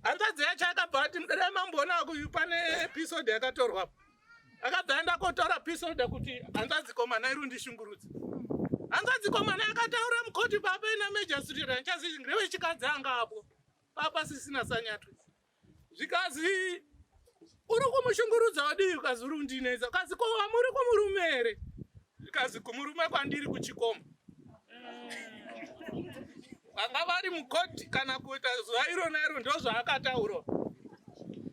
hanzvadzi yacho akabva ati dai mamboona kuyu pane peace order yakatorwa akabva aenda kotora peace order kuti hanzvadzi komana iri undishungurudza hanzvadzi komana akataura mukoti baba ina major street handichazivi ndewechikadzi anga apo papasisina sanyatwe zvikazi uri kumushungurudza wadii ukazi uri kundinetsa ukazi ko wamuri kumurume here zvikazi kumurume kwandiri kuchikoma vanga vari mukoti kana kuita zuva iro nairo ndozvaakataura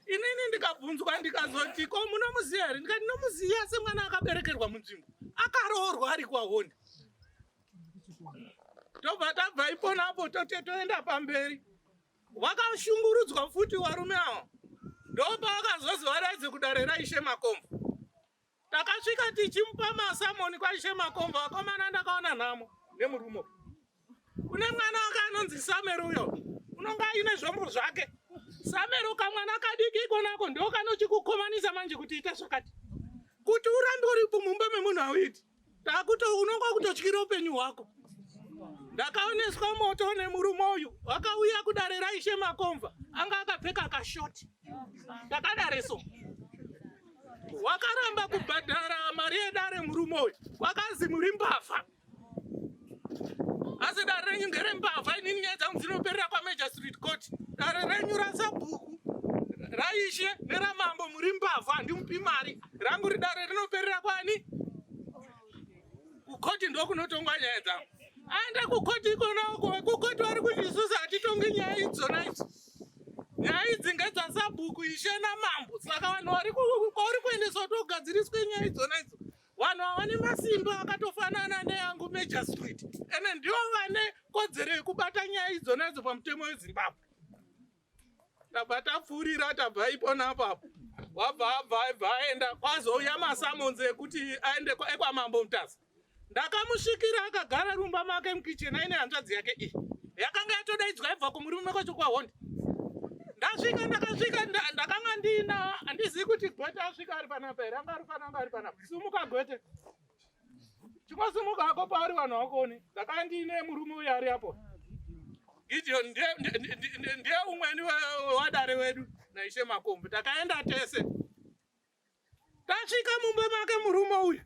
inini ndikabvunzwa ndikazoti ko munomuziva here ndikati ndinomuziva semwana akaberekerwa munzvimbo akaroorwa ari kwahonde tobva tabva iponapo tote toenda pamberi vakashungurudzwa futi varume ava ndopavakazozi varaidze kudare raishe makombo takasvika tichimupa masamoni kwaishe makombo vakomana ndakaona nhamo nemurume kune mwana wake anonzi sameri uyo unonga aine zvombo zvake sameri ukamwana kadiki ikonako ndokanochikukomanisa manje kuti ita zvakati kuti urambe uripo mumba memunhu auiti Takuto unonga kutotyira upenyu hwako. Ndakaoneswa moto nemurume uyu wakauya kudare raishe Makomva anga akapfeka kashoti ndakadare so wakaramba kubhadhara mari yedare murume. kumurume uyu kwakazi muri mbavha asi dare renyu ngerembavha inini nyaya dzangu dzinoperera kwamajor street court dare renyu rasabhuku raishe neramambo muri mbavha handimupi mari rangu ridare rinoperera kwani kukoti ndokunotongwa nyaya dzangu aenda kukoti ikona uko vekukoti vari kuti isusu hatitongi nyaya idzona idzo nyaya idzi ngedzasabhuku ishe namambo saka vanhu vari kwauri kuendeswa kuti ugadziriswe nyaya idzona idzo vanhu ava vane masimba akatofanana neyangu major street ende ndivo vane kodzero yekubata nyaya idzona idzo pamutemo wezimbabwe tabva tapfuurira tabva ipona apapo wabva abva abva aenda kwazouya masamonzi ekuti aende ekwamambo mutasa ndakamusvikira akagara rumba make mukicheni aine hanzvadzi yake iyi yakanga yatodaidzwa yaibva kumurume kwacho kwahonde ndasvika ndakasvika ndakanga ndiina handizivi kuti gwete asvika ari panapa here anga ari pananga ari panapa sumuka gwete chingosimuka hako pauri vanhu vakuone ndakanga ndiine murume uyo ari apo Gideon ndiye umweni wadare wedu naishe Makombe takaenda tese tasvika mumba make murume uyu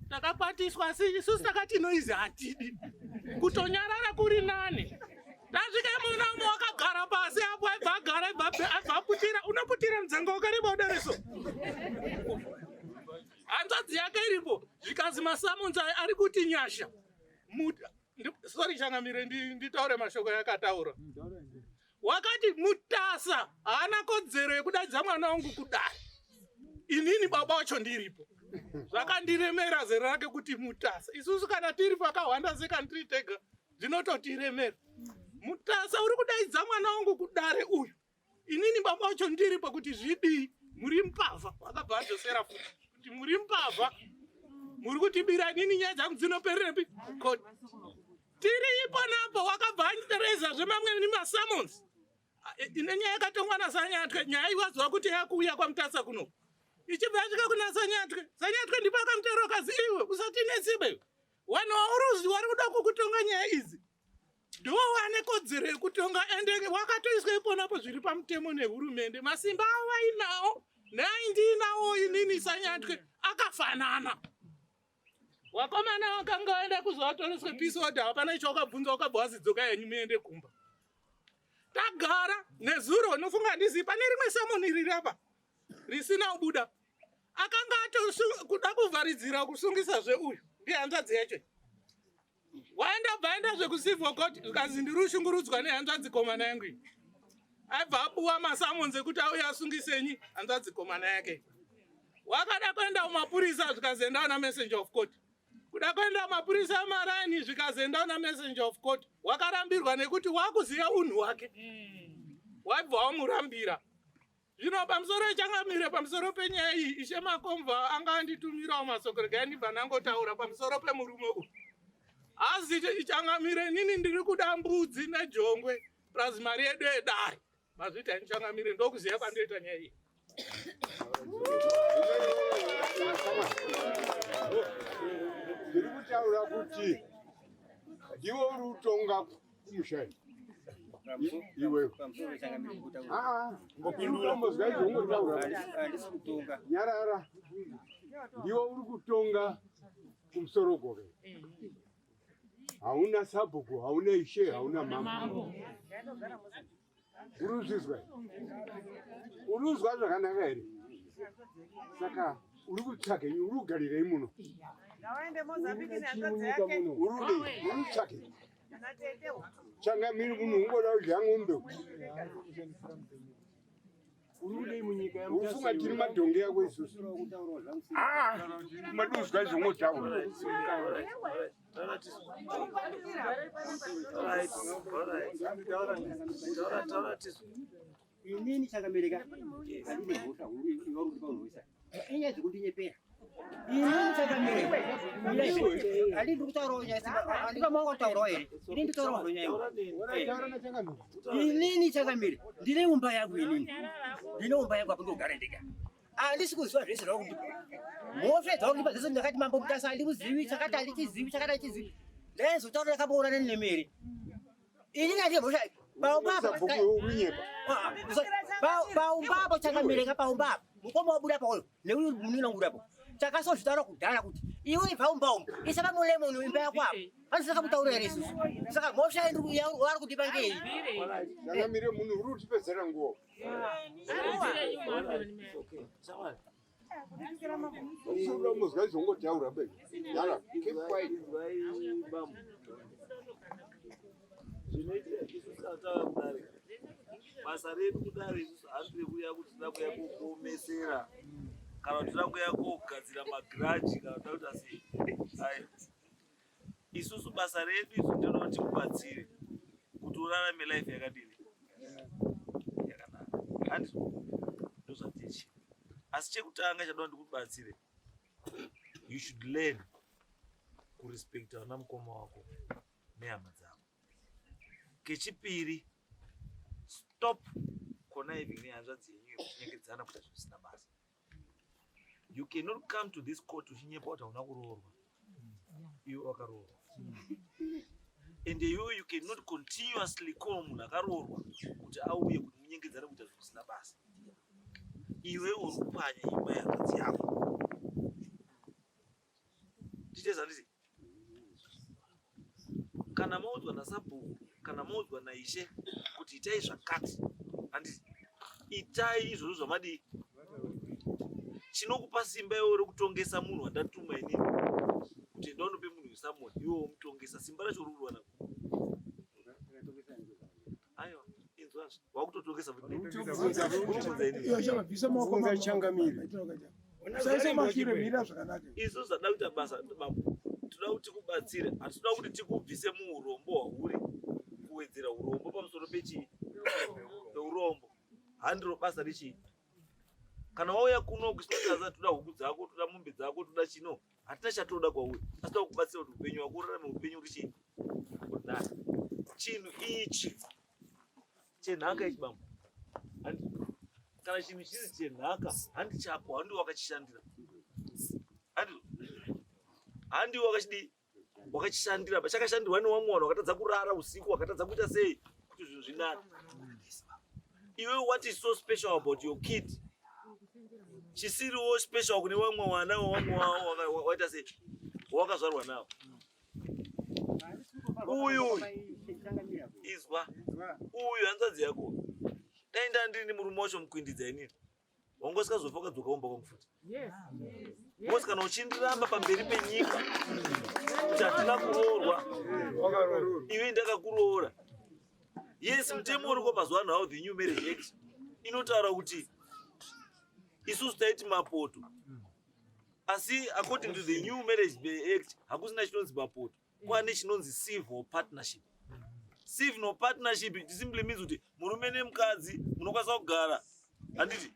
takakwatiswa asi isusu takati noizi hatidi kutonyarara kuri nani tasvika muna umwe wakagara pasi apo aibva agara aibva aputira unoputira mudzanga wakareba udareso hanzvadzi yake iripo zvikanzi masamonzi ari kuti nyasha sorry changamire nditaure mashoko yakataura wakati mutasa haana kodzero yekudaidza mwana wangu kudai inini baba wacho ndiripo zvakandiremera zera rake kuti mutasa isusu kana tiri pakahwanda sekani tiri tega zvinototiremera mutasa uri kudaidza mwana wangu kudare uyu inini baba wacho ndiripo kuti zvidii muri mbavha wakabva adzosera futi kuti muri mbavha muri kutibira inini nyaya dzangu dzinopererepi koti tiri ipo napo wakabva andireza zvemamwe nemasummons ine nyaya yakatongwa nasanyatwe nyaya iwaziva kuti yakuuya kwamutasa kuno ichibva yasvika kuna sanyatwe sanyatwe ndipo akamutaura kazi iwe usatinetsibe vanhu vauruzi wari kuda kukutonga nyaya idzi ndiwo wane kodzero yekutonga ende wakatoiswa iponapo zviri pamutemo nehurumende masimba avo vainawo neaindiinawo inini sanyatwe akafanana wakomana wakanga waenda kuzovatoreswe peace order hapana icho wakabvunza wakabva wazidzoka henyu muende kumba tagara nezuro unofunga handizivi pane rimwe samoni riri apa risina kubuda akanga atokuda kuvharidzira kusungisazve uyu ndiye hanzvadzi yacho waenda bva aenda zvekucivil court zvikanzi ndiri ushungurudzwa nehanzvadzi komana yangu iyi aibva apuwa masamons ekuti auye asungisenyi hanzvadzi komana yake wakada kuenda kumapurisa zvikazi enda una messenger of court kuda kuenda kumapurisa amaraini zvikazi enda una messenger of court wakarambirwa nekuti wakuziva unhu hwake waibva wamurambira Zvino pamusoro changamire pamusoro penyaya iyi Ishe Makomva anga anditumirawo masoko regai ndibva ndangotaura pamusoro pemurume uyu. Asi changamire inini ndiri kuda mbudzi nejongwe plus mari yedu yedare. Mazvita ini changamire ndokuziva kwandoita nyaya iyi. Ndiri kutaura kuti ndiwe uri kutonga kumusha iwe umbozwa izvo ungotaura nyarara ndiwe uri kutonga kumusoro goke hauna sabhuku hauna ishe hauna mambo uri kuzvizwa uri kuzwa zvakanaka here saka uri kutsvagei uri kugarirei muno uri kutsvagei changamiri munhu ungoda kudya ng'ombe ufunga tiri madhongi yako isusu ah, maduzwa izvongotaura Inini chakamereka handine mhosva huru iwe uri kundipa inyaya dzekundinyepera inini chakamereka handii ndiri kutaurawo nyaya handipa maoko kutaurawo here inini nditaurawo nyaya inini chakamere ndine umba yangu inini ndine umba yangu apo ndogara ndega handisi kuziva zvese zvakundipa mhosva dzakundipa dzese ndakati mambo mutasa handikuzivi chakati handichizivi chakati handichizivi ndaizotaura ndakaboorana nemere ini ndati mhosva paumba apo chakamereka paumba apo mukoma wabuda paoyo neuyu munina wabuda apo takasozvitaura kudhara kuti Iwe ibva umba umu, isa pamulemoni imba yako apo. Panosaka kutaura here isusu? Saka mhosva yauri kundipa ngei? Changamire munhu uri kutipedzera nguva. Unoda muzwa izvongotaura be. Yala, keep quiet. Zvinoitika isusu tatava kudare. Basa redu kudare isusu handiri kuuya kuti tinoda kuuya kokuomesera kana kuti tinoda kuuya kogadzira magiraji kana kuti toda kuita sei. Aiwa. Isusu basa redu isu ndinoda kuti tikubatsire kuti urarame life yakadini yakanaka. Handizvo ndozvatichi. Asi chekutanga chadoda ndikubatsire, you should learn kurespecta vana mukoma wako nehama dzako. Kechipiri, stop conniving nehanzvadzi yenyu yekuchinyengedzana kuita zvisina basa. You cannot come to this court uchinyepa kuti hauna kuroorwa iwe wakaroorwa. And iwe you cannot continuously call munhu akaroorwa kuti auye kuti munyengedzane kuita zvisina basa. Iwe uri kupwanya imba yehanzvadzi yako. Ticheza handiti? Kana maudzwa nasabhuku kana maudzwa naishe kuti itai zvakati, handiti? Itai izvozvo zvamadii. Chinokupa simba iwe rekutongesa munhu wandatuma inini kuti enda unope munhu wesamoni, iwe womutongesa, simba racho uri kuriwana kupi? Aiwa, inzwazve, wakutotongesa futi. Urikubvunza inini. Iyo chabvisa maoko Bvunza mambo. changamire. Usaise mashure mira zvakanaka. Isu zvada kuita basa bambo, toda kuti tikubatsire, hatitoda kuti tikubvise muurombo hwauri, kuwedzera urombo pamusoro pechii? Peurombo. Handiro basa rechii? Kana wauya kuno kusina toda huku dzako, toda mombe dzako, toda chino, hatina chatoda kwauri, asi toda kukubatsira kuti upenyu hwako urarame upenyu uri chii? Uri nani. Chinhu ichi chenhaka ichi bambo, handi kana chinhu chiri chenhaka handi chako, handi wakachishandira, handi handi wakachidii, wakachishandira, chakashandirwa newamwe vanhu wakatadza kurara usiku, wakatadza kuita sei kuti zvinhu zvinake. Iwe, what is so special about your kid chisiriwo special kune vamwe vana wavamwe waita sei wakazvarwa navo? Uyu izwa, uyu hanzvadzi yako, dai ndandiri murume wacho mukwindidza inini, wanga usikazofa ukadzoka umba kwangu futi. Because kana uchindiramba pamberi penyika kuti hatina kuroorwa, iwe ndakakuroora. Yes, mutemo uriko mazuva ano, how the new marriage act inotaura kuti isusu taiti mapoto, asi according to the new marriage act hakusina chinonzi mapoto, kwane chinonzi civil partnership. Civil partnership, it simply means kuti murume nemukadzi munokwanisa kugara, handiti,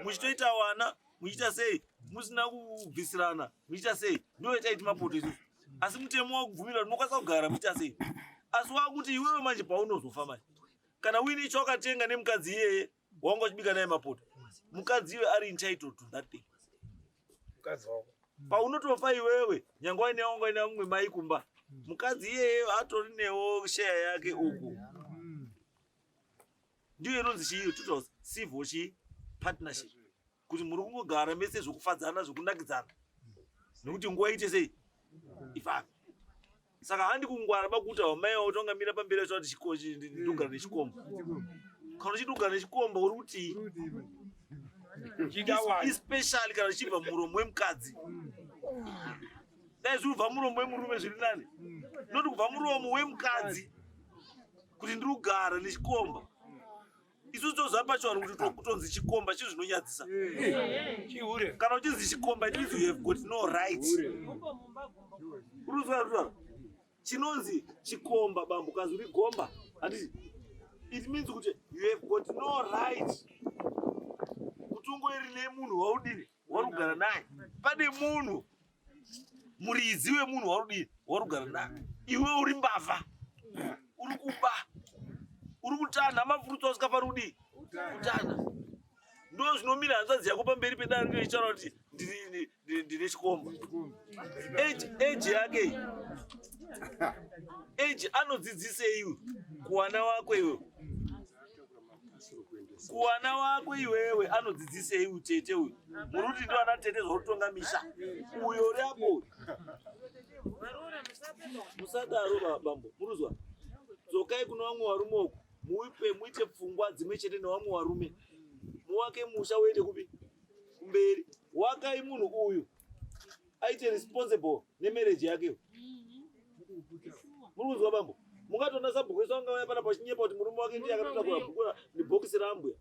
muchitoita wana, muchiita sei, musina kubvisirana, muchiita sei. Ndo yataiti mapoto isusu, asi mutemo wakubvumira kuti munokwanisa kugara muchiita sei. Asi wakuti iwewe manje paunozofa manje, kana uine chawakatenga nemukadzi iyeye wanga uchibika naye mapoto, mukadzi iwe ari entitled to that thing. Mukadzi wako. Paunotofa iwewe, nyange waine wanga waine mumwe mai kumba, mukadzi iyeye atori newo share yake uku. Ndiyo inonzi chii, total civil chii, partnership, kuti muri kungogara mese zvokufadzana, zvokunakidzana, nekuti nguva ite sei, ifambe. Saka handi kungwara bakuti vamai vavo tongamira pamberi vachiita kuti ndogara nechikomba. Kana uchiti kugara nechikomba, uri kutii? Especially kana zvichibva muromo wemukadzi. Dai zviri kubva muromo wemurume zviri nani, noti kubva muromo wemukadzi kuti ndiri kugara nechikomba. Isusu toziva pachivanhu kuti kutonzi chikomba chinhu zvinonyadzisa. Chihure. Kana uchinzi chikomba, it means you have got no right. Urikuzwa chinonzi chikomba, bambo, kazi uri gomba, handiti? It means kuti you have got no right kuti ungoiri nemunhu waudini, wauri kugara naye. Pane munhu muridzi wemunhu wauri wauri kugara naye. Iwe uri mbavha, uri kuba, uri kutanha mafurutsi ausingafaniri kudii, kutanha. Ndo zvinomira hanzvadzi yako pamberi pedare rino ichitaura kuti ndine chikomba. Age yake iyi, age anodzidzisei kuwana wako iwe, kuwana wako iwewe anodzidzisei? Utete uyu muri kuti ndo ana tete zvakutonga misha uyo uri apo uyu. Muruzwa bambo, muruzwa. Dzokai kuno vamwe varume uko. Muipe muite pfungwa dzimwe chete nevamwe varume. Muwake musha uende kupi? Kumberi. Wakai munhu uyu aite responsible nemarriage yake. Muri kunzwa bambo? Mungatoona sabhuku wese wanga vaya panapa vachinyepa kuti murume wake ndiye akatotakura bhuku nebhokisi raambuya.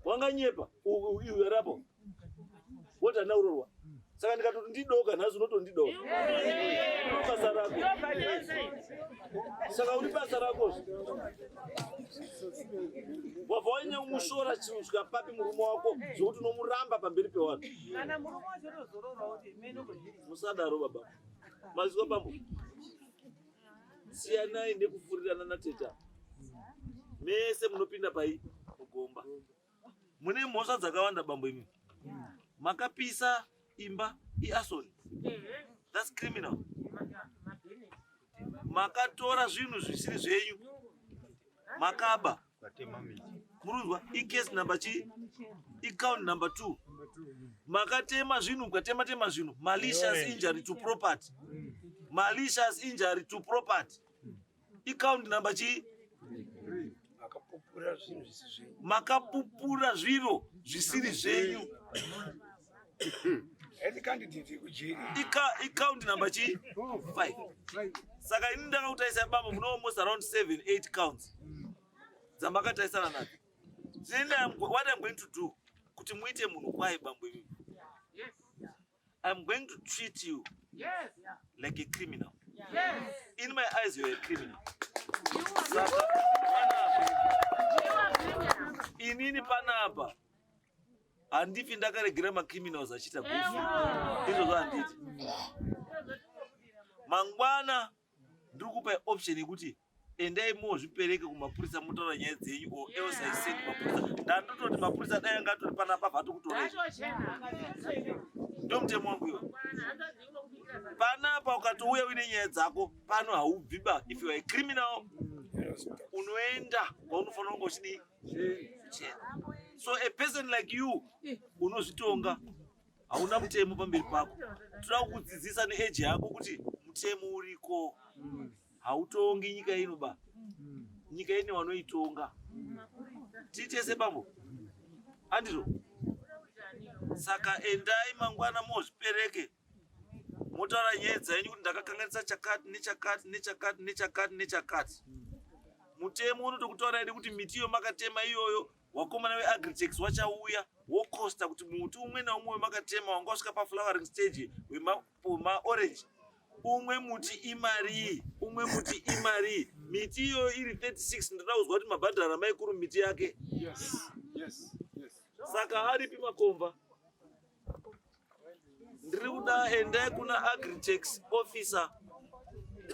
Wanganyepa uyu arapo. Woti handina kuroorwa. Saka ndikatoti ndidoka nhasi unotondidoka. Basa rako. Saka uri basa rako. Wabva wanyanya kumushora kusvika papi murume wako zvokuti unomuramba pamberi pevanhu. Kana murume wacho otozororawo kuti mene Musadaro baba. Mazwa bambo. Siyanai nekufurirana nateta. Mese munopinda pai mugomba. Mune mhosva dzakawanda bambo imi. Makapisa imba iarson. That's criminal. Makatora zvinhu zvisiri zvenyu. Makaba. Murunzwa icase number chi icount number 2. Makatema zvinhu mukatema tema zvinhu malicious injury to property. Malicious injury to property. Icount number chi makapupura zviro zvisiri zvenyu. Icount number chi 5. Saka ini ndakakutarisai bambo mune almost around 7 8 counts dzamakatarisana nadzo. Then what I'm going to do kuti muite munhu kwaye bambo imi. I'm going to treat you like a criminal. In my eyes you're a criminal. Saka inini panapa handifi ndakaregera macriminals achiita gofi. Izvozvo handiti. Mangwana ndiri kupa option yekuti endai mozvipereke kumapurisa motaura nyaya dzenyu or else I send mapurisa. Ndandototi mapurisa dai anga atori panapa vatokutorai. Ndo mutemo wangu iwo. Panapa ukatouya uine nyaya dzako pano haubvi ba. If you are a criminal unoenda kwaunofanira kunge uchidii kuchena. So a person like you unozvitonga hauna mutemo pamberi pako. Toda kukudzidzisa neage yako kuti mutemo uriko. Hautongi nyika ino ba. Nyika ine vanoitonga. Tiite sebambo. Andizvo. Saka endai mangwana mozvipereke. Motaura nyaya dzenyu kuti ndakakanganisa chakati nechakati nechakati nechakati nechakati. Mutemo unotokutaura edi kuti miti iyo makatema iyoyo wakomana weAgritex wachauya wokosta kuti muti umwe naumwe wemakatema wanga wasvika paflowering stage wemaorange umwe muti imarii umwe muti imarii miti iyoyo iri 36 ndoda kuzwa kuti mabhadhara maikuru miti yake. Yes, yes, yes. Saka aripi makomba? Ndiri kuda endai kuna Agritex officer,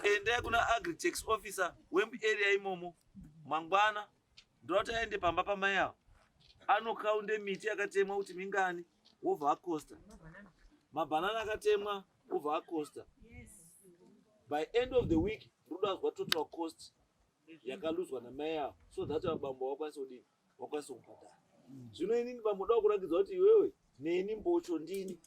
endai kuna Agritex officer wemuarea imomo mangwana ndoda kuti aende pamba pamai avo anokaunde miti yakatemwa kuti mingani wobva akosta mabhanana akatemwa wobva akosta. By end of the week ndoda kuzwa total cost yakaluzwa namai avo so that vabambo vakwanise kudini wakwanise kubhadhara. Zvino inini bambo ndoda kurakidza kuti iwewe neni mbocho ndini.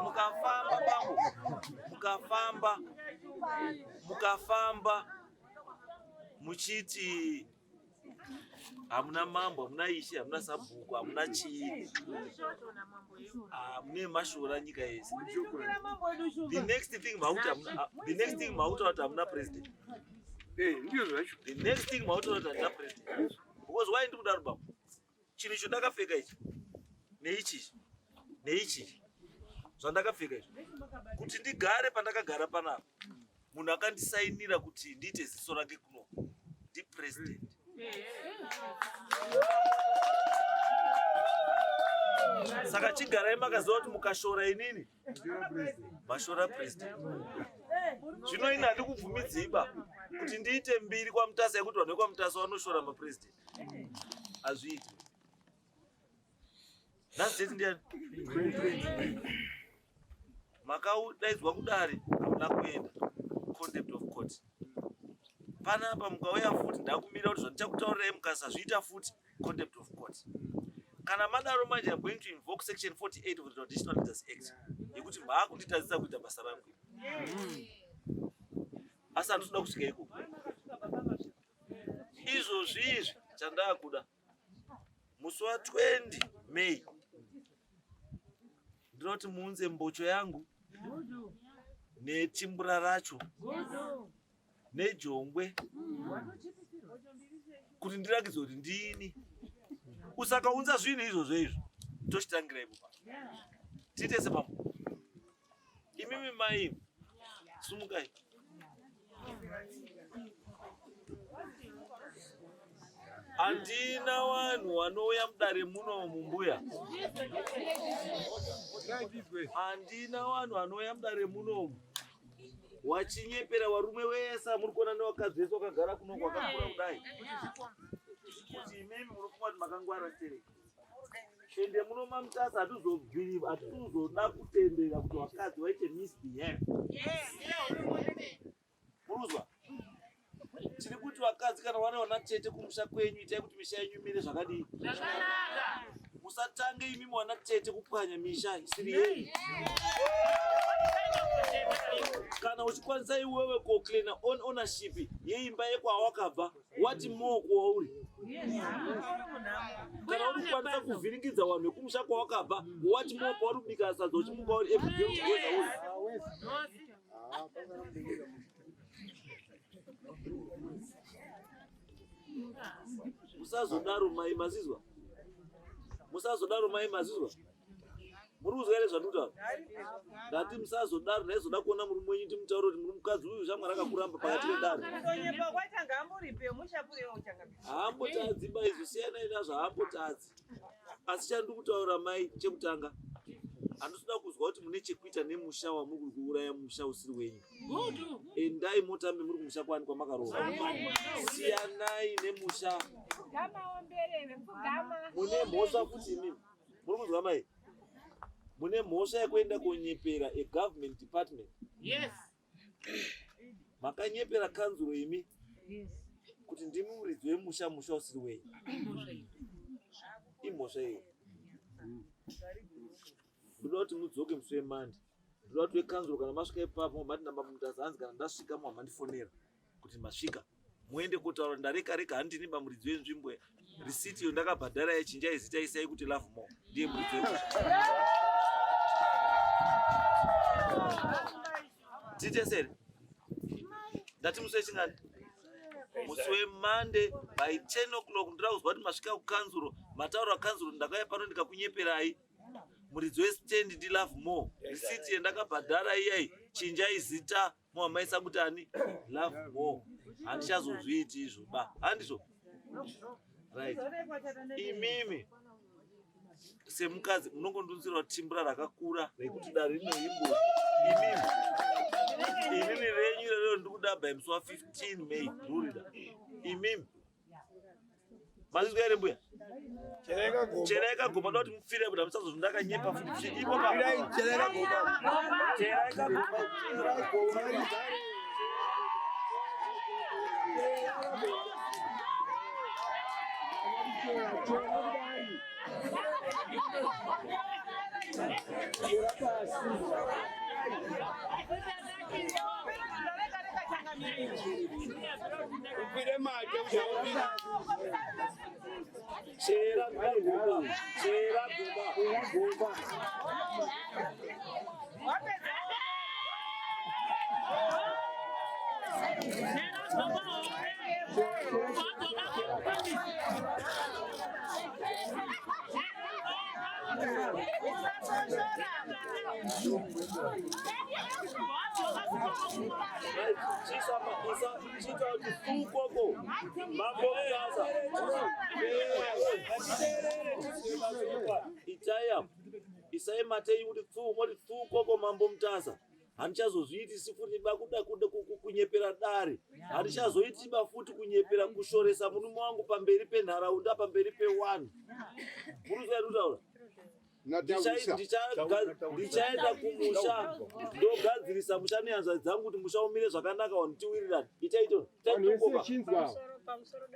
Mukafamba bambo, mukafamba, mukafamba muchiti hamuna mambo, hamuna ishe, hamuna sabhuku, hamuna chii, mune mashora nyika yese. The next thing makuti hamuna, the next thing makuti kuti hamuna president. Ndizvo zvacho. The next thing makuti kuti hamuna president. Because why ndikudaro bambo? Chinhu icho ndakapfeka ichi neichi neichi zvandakapfeka izvi kuti ndigare pandakagara panapa, munhu akandisainira kuti ndiite ziso rake kuno ndipresident. Saka chigarai makaziva kuti mukashora inini mashora president. Zvino ini handikubvumidziba kuti ndiite mbiri kwaMutasa yekuti vanhu vekwaMutasa vanoshora mapresident. Hazviiti. Nhasi date ndiyani? Makadaidzwa kudare hamuna kuenda. Contempt of court. Panapa mukauya futi ndakumira kuti zvandichakutaurirai mukasazviita futi contempt of court. Kana madaro manje I'm going to invoke section 48 of the Traditional Leaders Act yekuti maakunditadzisa kuita basa rangu. Asi handisi kuda kusvika ikoko. Izvozvi izvi chandakuda musi wa 20 May ndinoti muunze mbocho yangu netimbura racho nejongwe kuti ndirakidze kuti ndini. Usakaunza zvinhu izvozvo izvo tochitangira ipo pa tiite sepamwe. Imimi mai sumukai. Handina vanhu vanouya mudare muno mumbuya. Handina vanhu vanouya mudare munomu wachinyepera varume wese amuri kuona nevakadzi vese vakagara kuno kwakakura kudai kuti imimi munofunga kuti makangwara stereki. Ende muno maMutasa hatizobviri hatizoda kutendera kuti vakadzi vaite misbehave. Muruzwa? Tiri kuti vakadzi kana vari vana tete kumusha kwenyu itai kuti misha yenyu imire zvakadii? Zvakanaka. Musatange imimi vana tete kupwanya misha isiri yenyu. Kana uchikwanisa iwewe koclaima own ownership yeimba yekwawakabva, what more kwauri? Kana uri kukwanisa kuvhiringidza vanhu vekumusha kwawakabva, what more pauri kubika sadza uchimuka uri everyday uchigeza uri? Musazodaro mai mazizwa. Musazodaro mai mazizwa. Muri kuzwa here zvandikutaura? Ndati musazodaro, ndaizoda kuona murume wenyu timutaure kuti muri mukadzi uyu shamwari akakuramba pakati pedare. Kunyepa kwaita ngaamboripe muchapurewo changamire. Haambotadzi ba izvo siyanai nazvo haambotadzi. Asi chandiri kutaura mai chekutanga handisida kuzwa kuti mune chekuita nemusha wamuri kuuraya musha usiri wenyu. Endai motambe muri kumusha kwani kwamakaroora. Siyanai nemusha. Mune mhosva futi imimi. Muri kuzwa mai? Mune mhosva yekuenda konyepera a government department. Yes. Makanyepera kanzuro imi kuti ndimi muridzi wemusha musha usiri wenyu. Imhosva iyo. Ndoda kuti mudzoke musi wemande. Ndoda kuti vekanzuro kana masvika ipapo mati namba Mutasa hanzi kana ndasvika muhamandifonera kuti masvika. Muende kotaura ndareka reka handini bamuridzi wenzvimbo. Risiti iyo ndakabhadhara yechinjai zita isai kuti Love More ndiye muridzi wemusha. Tiite sere. Ndati musi wechingani? Musi weMonday by 10 o'clock ndoda kuzwa kuti masvika kukanzuro, mataura kanzuro ndakauya pano ndikakunyeperai. Muridzi westand ndi Love More. Risiti yandakabhadhara iyai chinjai zita muhamaisa kuti ani Love More. Handichazozviiti izvo ba. Handizvo? Right. Imimi semukadzi munongondunzira timbura rakakura rekuti dare rine imbuzi. Imimi inini renyu rero ndikuda by musi wa 15 May ndurida. Imimi mazvizwa here mbuya? Cherai kagomba ndoda kuti mupfire kuti hamusazoti ndakanyepa futi ipo pa. Cherai kagomba. Cherai kagomba. Chera gomba. Chera gomba. Chita kuti fukoko mambo Mutasa itai isai matei kuti pfu moti pfukoko mambo Mutasa handichazozviitisi futi ba kuda kuda kunyepera dare handichazoiti ba futi kunyepera kushoresa murume wangu pamberi penharaunda pamberi pewanhu. Muri kuzwa kutaura? Ndichaenda kumusha ndogadzirisa musha nehanzvadzi dzangu kuti musha umire zvakanaka vanhu tiwirirane. Ichaito Vanhu vese chinzwa. Pamusoro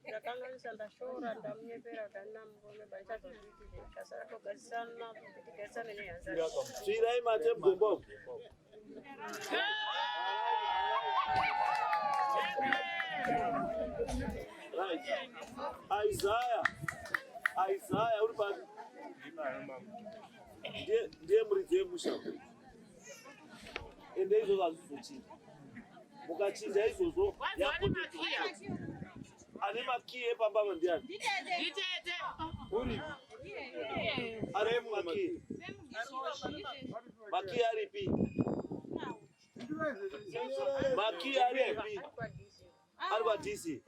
ndakanganisa ndashora ndamunyepera kuti andina murume baichazozviitire tasara togarisana tigarisane nehanzvadzi. Tsvirai mate mugomba umu. Right. Isaiah. Isaiah uri papi? Ndiye ndiye muridzi wemusha. Ende izvozvo hazvizochinja. Mukachinja izvozvo ane makiyi epamba apa ndiani? Nditete. Uri. Ari makiyi. Makiyi aripi? Makiyi aripi? Ari kwaDC.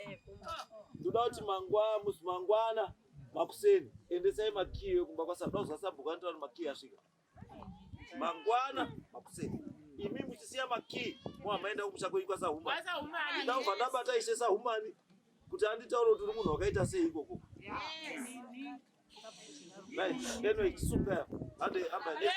Ndoda kuti mangwa musi mangwana makuseni endesai makiyi ekumba kwasabhuku. Ndoda kuzwa sabhuku anotaura kuti makiyi asvika. Mangwana makuseni. Imi muchisiya makiyi mohamaenda kumusha kwenyu kwaSahumani. KwaSahumani. Ndabva ndabata ishe Sahumani kuti anditaure kuti uri munhu wakaita sei ikoko. Right. Anyway, chisunga. Ande amba next.